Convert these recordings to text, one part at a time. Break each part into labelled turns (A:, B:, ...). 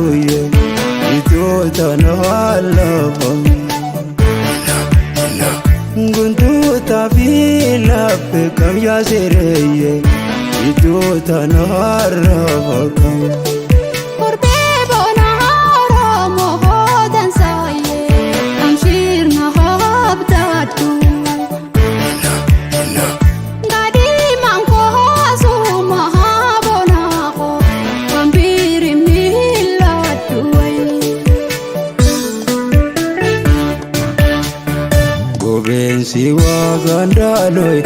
A: boontuye Itoota na lafa Guntuuta fi lappe kam yaa seereye Itoota na lafa kam.
B: Korbee boonaa Oromoo hoodansaayyee Amshiirna habdaadhu. Gadi mankoo suuma boonaa wambiiri miiladhu.
A: Gobeensi waa gandaaloi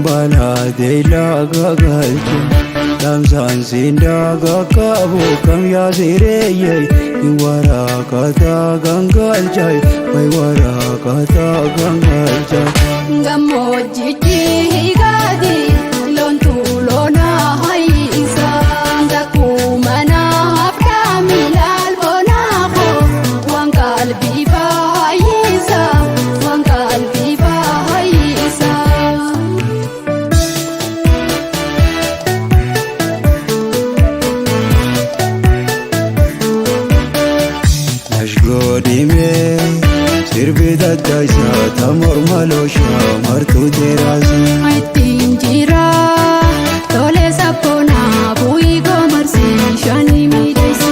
A: balaatee laaga galche Damsaan sindaaga qabu kam yaa sireeyye waraqataa gangalchay way waraqataa gangalchay.
B: Gammoojjichi gadi loontu loona hayisa Dakkuumanaaf kaamilaal boonaa waan qalbii baay'isa waan qalbii baay'isa.
A: Nashgoodhimee sirbi daddaisa tamor malooshaa martuu teeraasi.
B: Ittiin jira tole sabboonaa bu'ii goomarsi shanii miidhagsi.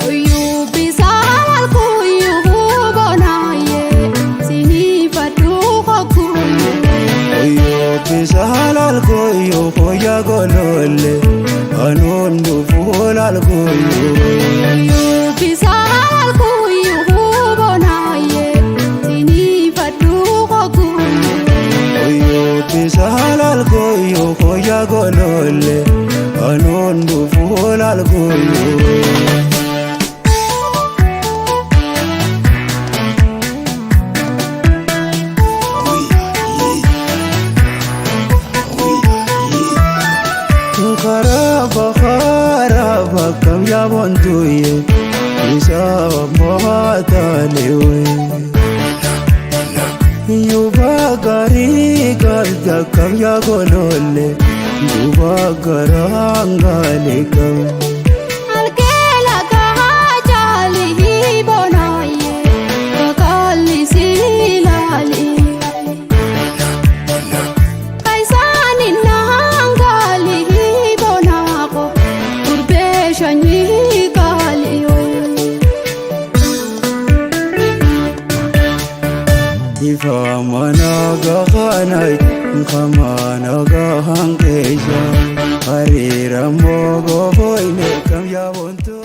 B: Uyyuu alkuuyyuu boonaayyee siniifadhu hogguuyyuu.
A: Oyyoo alkoyyo hoya gololle anuun dhufuun alkoyyo.
B: Uyyuu alkuuyyuu boonaayyee siniifadhu hogguuyyuu.
A: Oyyoo alkoyyo hoya gololle anuun dhufuun alkoyyo. Karaa karaa kam yaa boontuye isa mootalewe. Yuuba gaarii qabda kam yaa gololle duuba garaangale kam.
B: Alkeela gahaa boonaayyee kakaalli silaali. Kaayisaani naangaali bonaako gurbee shanyii kaali.
A: Ifa mana gahanay kamana gahan keessa hariira mogofoyne kam yaa boontuye.